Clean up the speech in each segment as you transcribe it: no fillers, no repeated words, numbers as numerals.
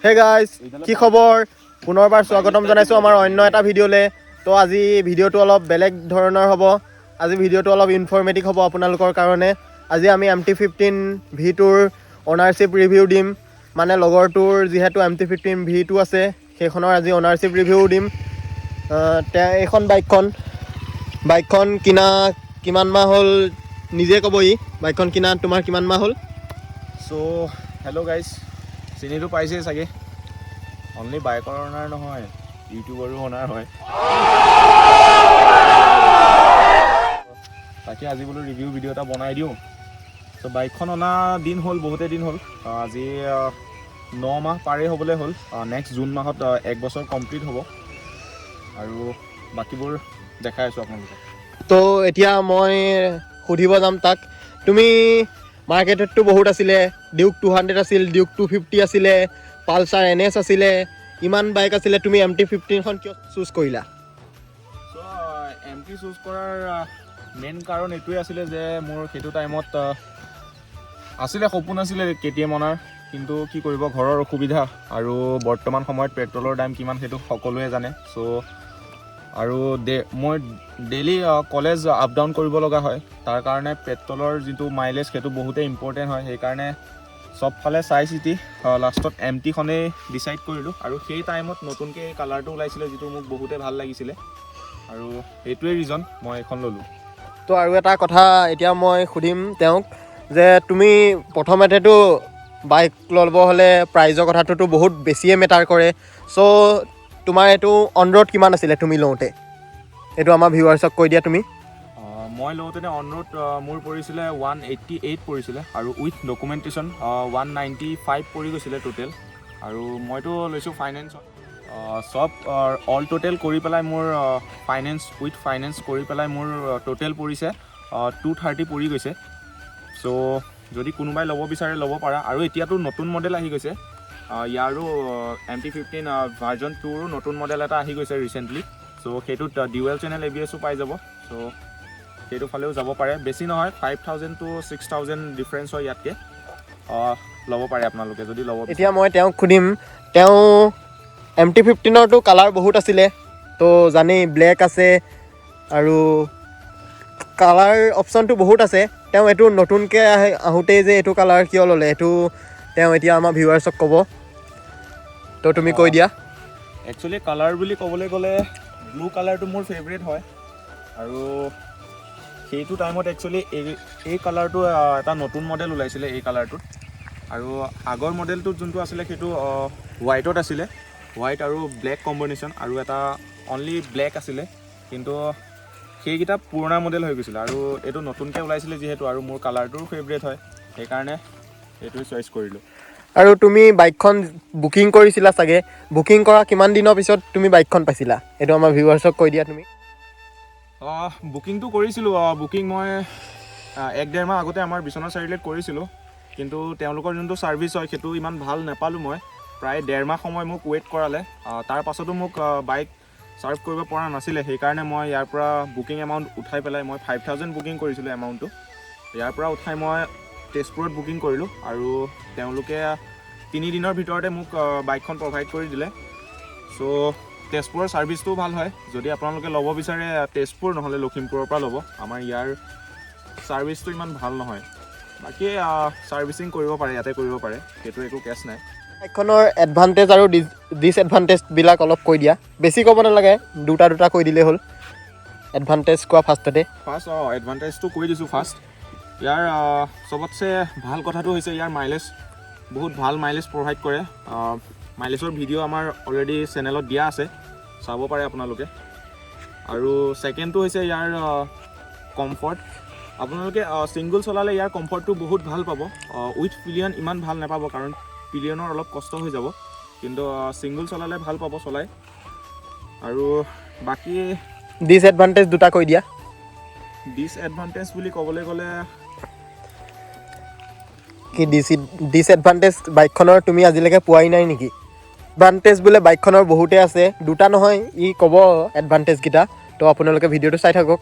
Hey guys, কি খবৰ? পুনৰবাৰ স্বাগতম জনাইছোঁ আমাৰ অন্য এটা ভিডিঅ'লৈ। তো আজি ভিডিঅ'টো অলপ বেলেগ ধৰণৰ হ'ব। আজি ভিডিঅ'টো অলপ ইনফৰ্মেটিভ হ'ব আপোনালোকৰ কাৰণে। আজি আমি এম টি 15 ভি 2ৰ অ'নাৰশ্বিপ ৰিভিউ দিম। মানে লগৰটোৰ যিহেতু এম টি 15 ভি 2 আছে, সেইখনৰ আজি অ'নাৰশ্বিপ ৰিভিউ দিম। তেওঁ এইখন বাইকখন কিনা কিমান মাহ হ'ল, নিজে ক'ব ই। বাইকখন কিনা তোমাৰ কিমান মাহ হ'ল? চ' হেল্ল' গাইজ, চিনিটো পাইছেই চাগে। অনলি বাইকৰ অনাৰ নহয়, ইউটিউবাৰো অনাৰ হয়। তাকে আজি বোলো ৰিভিউ ভিডিঅ' এটা বনাই দিওঁ। চ' বাইকখন অনা দিন হ'ল, বহুতেই দিন হ'ল। আজি 9 মাহ পাৰেই হ'বলৈ হ'ল। নেক্সট জুন মাহত এক বছৰ কমপ্লিট হ'ব। আৰু বাকীবোৰ দেখাই আছোঁ আপোনালোকক। তো এতিয়া মই সুধিব যাম তাক। তুমি মাৰ্কেটততো বহুত আছিলে, ডিউক 200 আছিল, ডিউক 250 আছিলে, পালচাৰ এন এছ আছিলে, ইমান বাইক আছিলে, তুমি এম টি 15খন কিয় চুজ কৰিলা? চ' এম টি চুজ কৰাৰ মেইন কাৰণ এইটোৱে আছিলে যে মোৰ সেইটো টাইমত আছিলে, সপোন আছিলে কে টি এম অনাৰ। কিন্তু কি কৰিব, ঘৰৰ অসুবিধা আৰু বৰ্তমান সময়ত পেট্ৰলৰ দাম কিমান সেইটো সকলোৱে জানে। চ' আৰু মই ডেইলি কলেজ আপ ডাউন কৰিব লগা হয়, তাৰ কাৰণে পেট্ৰলৰ যিটো মাইলেজ সেইটো বহুতেই ইম্পৰ্টেণ্ট হয়। সেইকাৰণে চবফালে চাই চিতি লাষ্টত এম টিখনেই ডিচাইড কৰিলোঁ। আৰু সেই টাইমত নতুনকৈ এই কালাৰটো ওলাইছিলে, যিটো মোক বহুতেই ভাল লাগিছিলে আৰু সেইটোৱে ৰিজন মই এইখন ল'লোঁ। তো আৰু এটা কথা এতিয়া মই সুধিম তেওঁক যে তুমি প্ৰথমতেতো বাইক ল'ব হ'লে প্ৰাইজৰ কথাটোতো বহুত বেছিয়ে মেটাৰ কৰে। চ' তোমাৰ এইটো অন ৰোড কিমান আছিলে তুমি লওঁতে? এইটো আমাৰ ভিউৱাৰ্ছক কৈ দিয়া তুমি। মই লওঁতেনে অন ৰোড মোৰ পৰিছিলে 188 পৰিছিলে আৰু উইথ ডকুমেণ্টেশ্যন 195 পৰি গৈছিলে টোটেল। আৰু মইতো লৈছোঁ ফাইনেন্সত। চব অল টোটেল কৰি পেলাই মোৰ ফাইনেন্স, উইথ ফাইনেন্স কৰি পেলাই মোৰ টোটেল পৰিছে 230 পৰি গৈছে। চ' যদি কোনোবাই ল'ব বিচাৰে, ল'ব পাৰা। আৰু এতিয়াতো নতুন মডেল আহি গৈছে। ইয়াৰো এম টি 15 ভাৰ্জন 2ৰো নতুন মডেল এটা আহি গৈছে ৰিচেণ্টলি। চ' সেইটোত ডিউৱেল চেনেল এ বি এছো পাই যাব। চ' সেইটো ফালেও যাব পাৰে। বেছি নহয়, 5000 to 6000 difference হয় ইয়াতকৈ। ল'ব পাৰে আপোনালোকে যদি ল'ব বিচাৰে। এতিয়া মই তেওঁক সুধিম, তেওঁ এম টি 15ৰতো কালাৰ বহুত আছিলে, তো জানেই, ব্লেক আছে আৰু কালাৰ অপশ্যনটো বহুত আছে। তেওঁ এইটো নতুনকৈ আহোঁতেই যে এইটো কালাৰ কিয় ল'লে, এইটো তেওঁ এতিয়া আমাৰ ভিউৱাৰ্ছক ক'ব। তো তুমি কৈ দিয়া। একচুৱেলি কালাৰ বুলি ক'বলৈ গ'লে ব্লু কালাৰটো মোৰ ফেভৰেট হয়। আৰু সেইটো টাইমত একচুৱেলি এই কালাৰটো এটা নতুন মডেল ওলাইছিলে এই কালাৰটোত। আৰু আগৰ মডেলটোত যোনটো আছিলে, সেইটো হোৱাইটত আছিলে, হোৱাইট আৰু ব্লেক কম্বিনেশ্যন আৰু এটা অনলি ব্লেক আছিলে। কিন্তু সেইকেইটা পুৰণা মডেল হৈ গৈছিলে আৰু এইটো নতুনকৈ ওলাইছিলে যিহেতু আৰু মোৰ কালাৰটোও ফেভৰেট হয়, সেইকাৰণে এইটোৱে চইচ কৰিলোঁ। আৰু তুমি বাইকখন বুকিং কৰিছিলা চাগে, বুকিং কৰা কিমান দিনৰ পিছত তুমি বাইকখন পাইছিলা, এইটো আমাৰ ভিউৱাৰ্ছক কৈ দিয়া তুমি। বুকিংটো কৰিছিলোঁ। বুকিং মই এক ডেৰ মাহ আগতে আমাৰ বিশ্বনাথ চাৰিআলিত কৰিছিলোঁ। কিন্তু তেওঁলোকৰ যোনটো ছাৰ্ভিচ হয়, সেইটো ইমান ভাল নাপালোঁ মই। প্ৰায় ডেৰ মাহ সময় মোক ৱেইট কৰালে। তাৰ পাছতো মোক বাইক ছাৰ্ভ কৰিব পৰা নাছিলে। সেইকাৰণে মই ইয়াৰ পৰা বুকিং এমাউণ্ট উঠাই পেলাই, মই 5000 বুকিং কৰিছিলোঁ, এমাউণ্টটো ইয়াৰ পৰা উঠাই মই তেজপুৰত বুকিং কৰিলোঁ আৰু তেওঁলোকে 3 দিনৰ ভিতৰতে মোক বাইকখন প্ৰভাইড কৰি দিলে। চ' তেজপুৰৰ ছাৰ্ভিচটোও ভাল হয়। যদি আপোনালোকে ল'ব বিচাৰে, তেজপুৰ নহ'লে লখিমপুৰৰ পৰা ল'ব। আমাৰ ইয়াৰ ছাৰ্ভিচটো ইমান ভাল নহয়। বাকী ছাৰ্ভিচিং কৰিব পাৰে, ইয়াতে কৰিব পাৰে, সেইটো একো কেছ নাই। বাইকখনৰ এডভান্টেজ আৰু ডিছএডভান্টেজবিলাক অলপ কৈ দিয়া। বেছি ক'ব নালাগে, দুটা দুটা কৈ দিলেই হ'ল। এডভান্টেজ কোৱা ফাৰ্ষ্টতে। ফাৰ্ষ্ট এডভান্টেজটো কৈ দিছোঁ। ফাৰ্ষ্ট ইয়াৰ চবতছে ভাল কথাটো হৈছে ইয়াৰ মাইলেজ, বহুত ভাল মাইলেজ প্ৰভাইড কৰে। মাইলেজৰ ভিডিঅ' আমাৰ অলৰেডি চেনেলত দিয়া আছে, চাব পাৰে আপোনালোকে। আৰু ছেকেণ্ডটো হৈছে ইয়াৰ কমফৰ্ট। আপোনালোকে ছিংগল চলালে ইয়াৰ কমফৰ্টটো বহুত ভাল পাব। উইথ পিলিয়ন ইমান ভাল নাপাব, কাৰণ পিলিয়নৰ অলপ কষ্ট হৈ যাব। কিন্তু ছিংগল চলালে ভাল পাব চলাই। আৰু বাকী ডিছএডভান্টেজ দুটা কৈ দিয়া। ডিছএডভান্টেজ বুলি ক'বলৈ গ'লে কি ডিছএডভান্টেজ বাইকখনৰ তুমি আজিলৈকে পোৱাই নাই নেকি? এডভান্টেজ বোলে বাইকখনৰ বহুতে আছে, দুটা নহয়, ই ক'ব এডভান্টেজকেইটা। তো আপোনালোকে ভিডিঅ'টো চাই থাকক।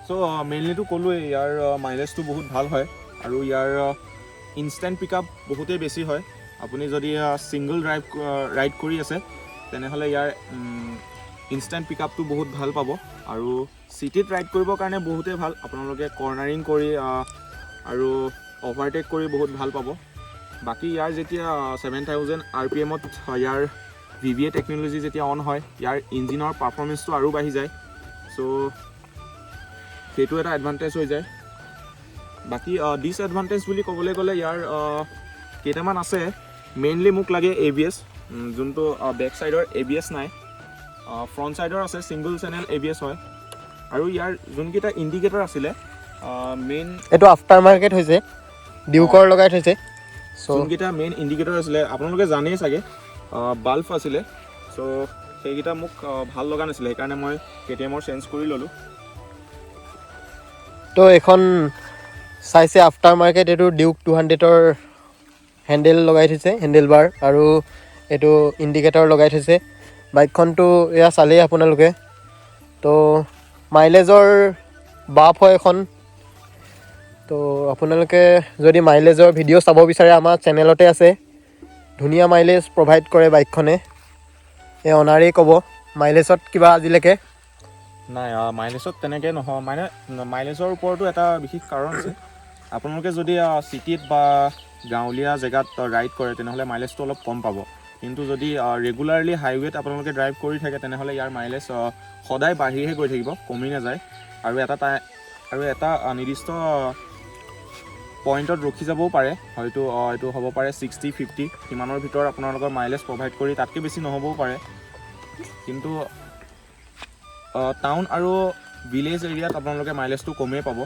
চ' মেইনলিটো ক'লোৱেই, ইয়াৰ মাইলেজটো বহুত ভাল হয় আৰু ইয়াৰ ইনষ্টেণ্ট পিক আপ বহুতেই বেছি হয়। আপুনি যদি ছিংগল ড্ৰাইভ ৰাইড কৰি আছে, তেনেহ'লে ইয়াৰ ইনষ্টেণ্ট পিক আপটো বহুত ভাল পাব আৰু চিটিত ৰাইড কৰিবৰ কাৰণে বহুতেই ভাল। আপোনালোকে কৰ্ণাৰিং কৰি আৰু অভাৰটেক কৰি বহুত ভাল পাব। বাকী ইয়াৰ যেতিয়া 7000 আৰপিএমত ইয়াৰ ভিভিএ টেকন'লজি যেতিয়া অন হয়, ইয়াৰ ইঞ্জিনৰ পাৰফৰ্মেঞ্চটো আৰু বাঢ়ি যায়। চ' সেইটো এটা এডভান্টেজ হৈ যায়। বাকী ডিছএডভান্টেজ বুলি ক'বলৈ গ'লে ইয়াৰ কেইটামান আছে। মেইনলি মোক লাগে এবিএছ, যোনটো বেক ছাইডৰ এবিএছ নাই, ফ্ৰণ্ট ছাইডৰ আছে, ছিংগল চেনেল এবিএছ হয়। আৰু ইয়াৰ যোনকেইটা ইণ্ডিকেটৰ আছিলে মেইন এইটো আফটাৰ মাৰ্কেট হৈছে, ডিউকৰ লগাই থৈছে। চ' যোনকেইটা মেইন ইণ্ডিকেটৰ আছিলে, আপোনালোকে জানেই চাগে, বাল্ব আছিলে। চ' সেইকেইটা মোক ভাল লগা নাছিলে, সেইকাৰণে মই কেটিএমৰ চেঞ্জ কৰি ল'লোঁ। তো এইখন চাইছে, আফটাৰ মাৰ্কেট এইটো ডিউক 200ৰ হেণ্ডেল লগাই থৈছে, হেণ্ডেল বাৰ আৰু এইটো ইণ্ডিকেটৰ লগাই থৈছে। বাইকখনটো এয়া চালেই আপোনালোকে। তো মাইলেজৰ বাফ হয় এখন। তো আপোনালোকে যদি মাইলেজৰ ভিডিঅ' চাব বিচাৰে, আমাৰ চেনেলতে আছে। ধুনীয়া মাইলেজ প্ৰভাইড কৰে বাইকখনে। এই অনাৰেই ক'ব মাইলেজত কিবা আজিলৈকে। নাই, মাইলেজত তেনেকৈ নহয়। মানে মাইলেজৰ ওপৰতো এটা বিশেষ কাৰণ আছে। আপোনালোকে যদি চিটিত বা গাঁৱলীয়া জেগাত ৰাইড কৰে, তেনেহ'লে মাইলেজটো অলপ কম পাব। কিন্তু যদি ৰেগুলাৰলি হাইৱেত আপোনালোকে ড্ৰাইভ কৰি থাকে, তেনেহ'লে ইয়াৰ মাইলেজ সদায় বাঢ়িহে গৈ থাকিব, কমি নাযায়। আৰু এটা নিৰ্দিষ্ট পইণ্টত ৰখি যাবও পাৰে হয়তো। এইটো হ'ব পাৰে 60, 50, সিমানৰ ভিতৰত আপোনালোকৰ মাইলেজ প্ৰভাইড কৰি, তাতকৈ বেছি নহ'বও পাৰে। কিন্তু টাউন আৰু ভিলেজ এৰিয়াত আপোনালোকে মাইলেজটো কমেই পাব।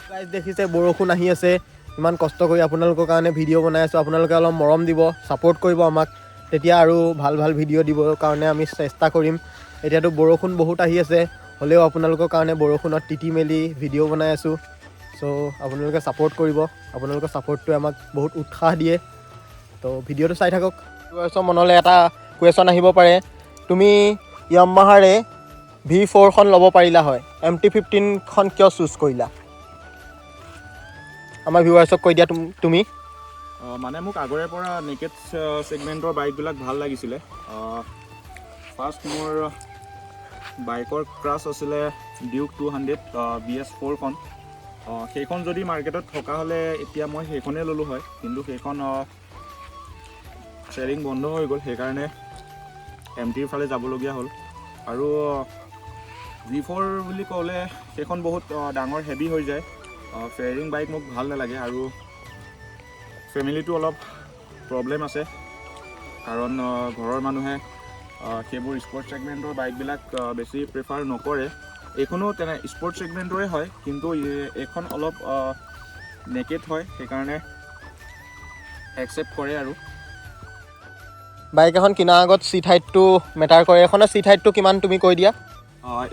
গাইজ, দেখিছে বৰষুণ আহি আছে। ইমান কষ্ট কৰি আপোনালোকৰ কাৰণে ভিডিঅ' বনাই আছোঁ। আপোনালোকে অলপ মৰম দিব, ছাপোৰ্ট কৰিব আমাক, তেতিয়া আৰু ভাল ভাল ভিডিঅ' দিবৰ কাৰণে আমি চেষ্টা কৰিম। এতিয়াতো বৰষুণ বহুত আহি আছে, হ'লেও আপোনালোকৰ কাৰণে বৰষুণত তিতি মেলি ভিডিঅ' বনাই আছোঁ। চ' আপোনালোকে ছাপোৰ্ট কৰিব। আপোনালোকৰ ছাপোৰ্টটোৱে আমাক বহুত উৎসাহ দিয়ে। তো ভিডিঅ'টো চাই থাকক। ভিউৱাৰ্ছৰ মনলৈ এটা কুৱেশ্যন আহিব পাৰে, তুমি য়ামাহাৰে ভি 4খন ল'ব পাৰিলা হয়, এম টি 15খন কিয় চুজ কৰিলা? আমাৰ ভিউৱাৰ্ছক কৈ দিয়া তুমি। মানে মোক আগৰে পৰা নেকেড ছেগমেণ্টৰ বাইকবিলাক ভাল লাগিছিলে। ফাৰ্ষ্ট মোৰ বাইকৰ ক্ৰাছ আছিলে ডিউক 200 বিএছ 4খন। সেইখন যদি মাৰ্কেটত থকা হ'লে এতিয়া মই সেইখনেই ল'লোঁ হয়। কিন্তু সেইখন চেলিং বন্ধ হৈ গ'ল, সেইকাৰণে এম টিৰ ফালে যাবলগীয়া হ'ল। আৰু ভি 4 বুলি ক'লে সেইখন বহুত ডাঙৰ, হেভি হৈ যায়। ফেয়াৰিং বাইক মোক ভাল নালাগে আৰু ফেমিলিটো অলপ প্ৰব্লেম আছে, কাৰণ ঘৰৰ মানুহে সেইবোৰ স্পৰ্টছ ছেগমেণ্টৰ বাইকবিলাক বেছি প্ৰিফাৰ নকৰে। এইখনো তেনে স্পৰ্টছ ছেগমেণ্টৰে হয়, কিন্তু এইখন অলপ নেকেড হয়, সেইকাৰণে একচেপ্ট কৰে। আৰু বাইক এখন কিনাৰ আগত চিট হাইটটো মেটাৰ কৰে। এইখনৰ চিট হাইটটো কিমান, তুমি কৈ দিয়া।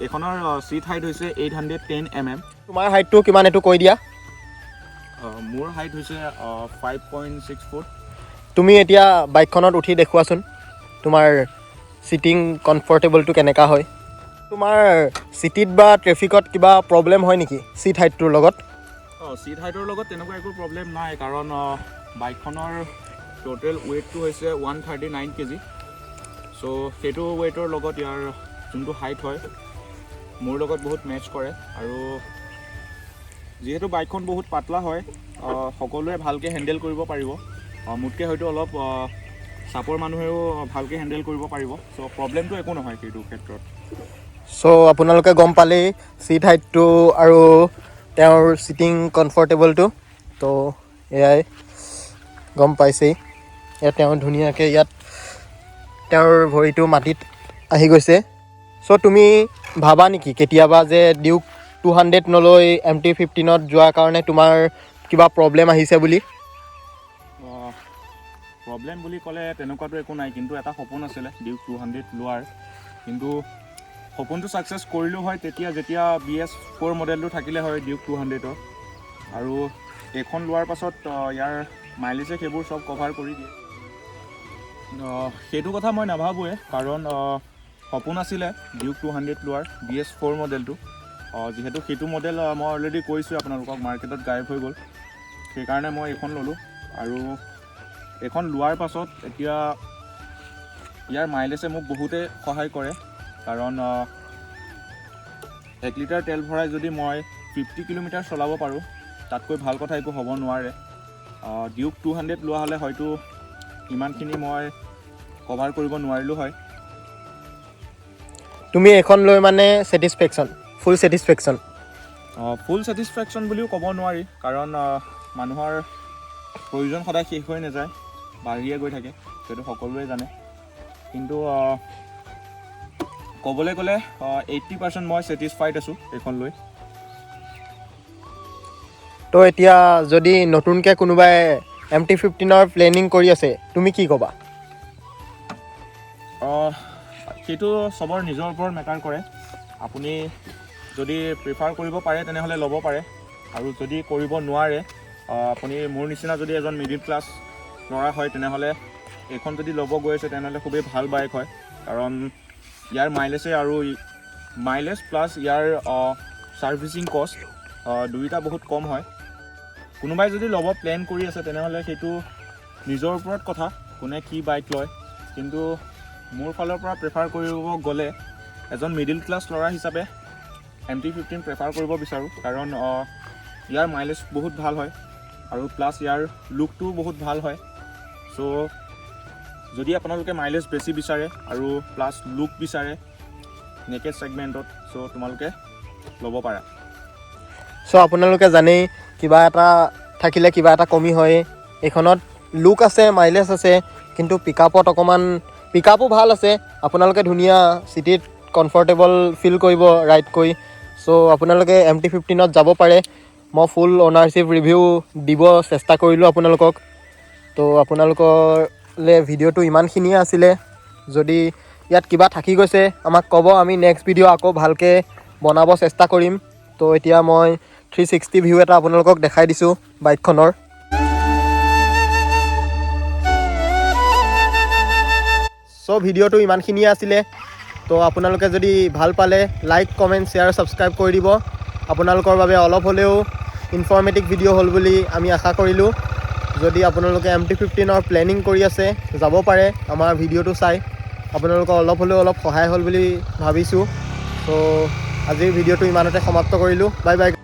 এইখনৰ চিট হাইট হৈছে 810 mm। তোমাৰ হাইটটো কিমান, এইটো কৈ দিয়া। মোৰ হাইট হৈছে 5.6 ফুট। তুমি এতিয়া বাইকখনত উঠি দেখুৱাচোন, তোমাৰ চিটিং কমফৰ্টেবলটো কেনেকুৱা হয়। তোমাৰ চিটিত বা ট্ৰেফিকত কিবা প্ৰব্লেম হয় নেকি চিট হাইটটোৰ লগত? অঁ, চিট হাইটৰ লগত তেনেকুৱা একো প্ৰব্লেম নাই, কাৰণ বাইকখনৰ টোটেল ৱেইটটো হৈছে 139 কেজি। চ' সেইটো ৱেইটৰ লগত ইয়াৰ যোনটো হাইট হয়, মোৰ লগত বহুত মেচ কৰে। আৰু যিহেতু বাইকখন বহুত পাতলা হয়, সকলোৱে ভালকৈ হেণ্ডেল কৰিব পাৰিব। মোতকৈ হয়তো অলপ চাপৰ মানুহেও ভালকৈ হেণ্ডেল কৰিব পাৰিব। চ' প্ৰব্লেমটো একো নহয় সেইটো ক্ষেত্ৰত। চ' আপোনালোকে গম পালেই চিট হাইটটো আৰু তেওঁৰ চিটিং কমফৰ্টেবলটো। তো এয়াই গম পাইছেই। ইয়াত তেওঁ ধুনীয়াকৈ ইয়াত তেওঁৰ ভৰিটো মাটিত আহি গৈছে। চ' তুমি ভাবা নেকি কেতিয়াবা যে ডিউক 200 নলৈ এম টি 15ত যোৱাৰ কাৰণে তোমাৰ কিবা প্ৰব্লেম আহিছে বুলি? প্ৰব্লেম বুলি ক'লে তেনেকুৱাতো একো নাই, কিন্তু এটা সপোন আছিলে ডিউক 200 লোৱাৰ। কিন্তু সপোনটো ছাকচেছ কৰিলোঁ হয় তেতিয়া, যেতিয়া বিএছ 4 মডেলটো থাকিলে হয় ডিউক 200ৰ। আৰু এইখন লোৱাৰ পাছত ইয়াৰ মাইলেজে সেইবোৰ চব কভাৰ কৰি দিয়ে। সেইটো কথা মই নাভাবোৱে, কাৰণ সপোন আছিলে ডিউক 200 লোৱাৰ বিএছ 4 মডেলটো। যিহেতু সেইটো মডেল মই অলৰেডি কৈছোঁ আপোনালোকক, মাৰ্কেটত গায়ব হৈ গ'ল, সেইকাৰণে মই এইখন ল'লোঁ। আৰু এইখন লোৱাৰ পাছত এতিয়া ইয়াৰ মাইলেজে মোক বহুতে সহায় কৰে, কাৰণ 1 লিটাৰ তেল ভৰাই যদি মই 50 কিলোমিটাৰ চলাব পাৰোঁ, তাতকৈ ভাল কথা একো হ'ব নোৱাৰে। ডিউক 200 লোৱা হ'লে হয়তো ইমানখিনি মই কভাৰ কৰিব নোৱাৰিলোঁ হয়। তুমি এইখন লৈ মানে ছেটিছফেকশ্যন, ফুল ছেটিছফেকশ্যন? ফুল ছেটিছফেকশ্যন বুলিও ক'ব নোৱাৰি, কাৰণ মানুহৰ প্ৰয়োজন সদায় শেষ হৈ নাযায়, বাঢ়িয়ে গৈ থাকে, সেইটো সকলোৱে জানে। কিন্তু ক'বলৈ গ'লে 80% মই ছেটিছফাইড আছোঁ এইখন লৈ। তো এতিয়া যদি নতুনকৈ কোনোবাই এম টি 15ৰ প্লেনিং কৰি আছে, তুমি কি ক'বা? সেইটো চবৰ নিজৰ ওপৰত মেটাৰ কৰে। আপুনি যদি প্ৰিফাৰ কৰিব পাৰে, তেনেহ'লে ল'ব পাৰে আৰু যদি কৰিব নোৱাৰে, আপুনি মোৰ নিচিনা যদি এজন মিডিল ক্লাছ ল'ৰা হয়, তেনেহ'লে এইখন যদি ল'ব গৈ আছে, তেনেহ'লে খুবেই ভাল বাইক হয়, কাৰণ ইয়াৰ মাইলেজে আৰু মাইলেজ প্লাছ ইয়াৰ ছাৰ্ভিচিং কষ্ট দুয়োটা বহুত কম হয়। কোনোবাই যদি ল'ব প্লেন কৰি আছে, তেনেহ'লে সেইটো নিজৰ ওপৰত কথা, কোনে কি বাইক লয়। কিন্তু মোৰ ফালৰ পৰা প্ৰিফাৰ কৰিব গ'লে এজন মিডিল ক্লাছ ল'ৰা হিচাপে এম টি 15 প্ৰেফাৰ কৰিব বিচাৰোঁ, কাৰণ ইয়াৰ মাইলেজ বহুত ভাল হয় আৰু প্লাছ ইয়াৰ লুকটোও বহুত ভাল হয়। চ' যদি আপোনালোকে মাইলেজ বেছি বিচাৰে আৰু প্লাছ লুক বিচাৰে নেকেড ছেগমেণ্টত, চ' তোমালোকে ল'ব পাৰা। চ' আপোনালোকে জানেই, কিবা এটা থাকিলে কিবা এটা কমি হয়। এইখনত লুক আছে, মাইলেজ আছে, কিন্তু পিকআপত অকণমান, পিকআপো ভাল আছে। আপোনালোকে ধুনীয়া চিটিত কমফৰ্টেবল ফিল কৰিব ৰাইড কৰি। চ' আপোনালোকে এম টি 15ত যাব পাৰে। মই ফুল অ'নাৰশ্বিপ ৰিভিউ দিব চেষ্টা কৰিলোঁ আপোনালোকক। তো আপোনালোকলৈ ভিডিঅ'টো ইমানখিনিয়ে আছিলে। যদি ইয়াত কিবা থাকি গৈছে, আমাক ক'ব, আমি নেক্সট ভিডিঅ' আকৌ ভালকৈ বনাব চেষ্টা কৰিম। তো এতিয়া মই 360 ভিউ এটা আপোনালোকক দেখাই দিছোঁ বাইকখনৰ। চ' ভিডিঅ'টো ইমানখিনিয়ে আছিলে। তো আপোনালোকে যদি ভাল পালে, লাইক, কমেণ্ট, শ্বেয়াৰ, ছাবস্ক্ৰাইব কৰি দিব। আপোনালোকৰ বাবে অলপ হ'লেও ইনফৰ্মেটিভ ভিডিঅ' হ'ল বুলি আমি আশা কৰিলোঁ। যদি আপোনালোকে এম টি 15ৰ প্লেনিং কৰি আছে, যাব পাৰে। আমাৰ ভিডিঅ'টো চাই আপোনালোকৰ অলপ হ'লেও অলপ সহায় হ'ল বুলি ভাবিছোঁ। চ' আজিৰ ভিডিঅ'টো ইমানতে সমাপ্ত কৰিলোঁ। Bye bye.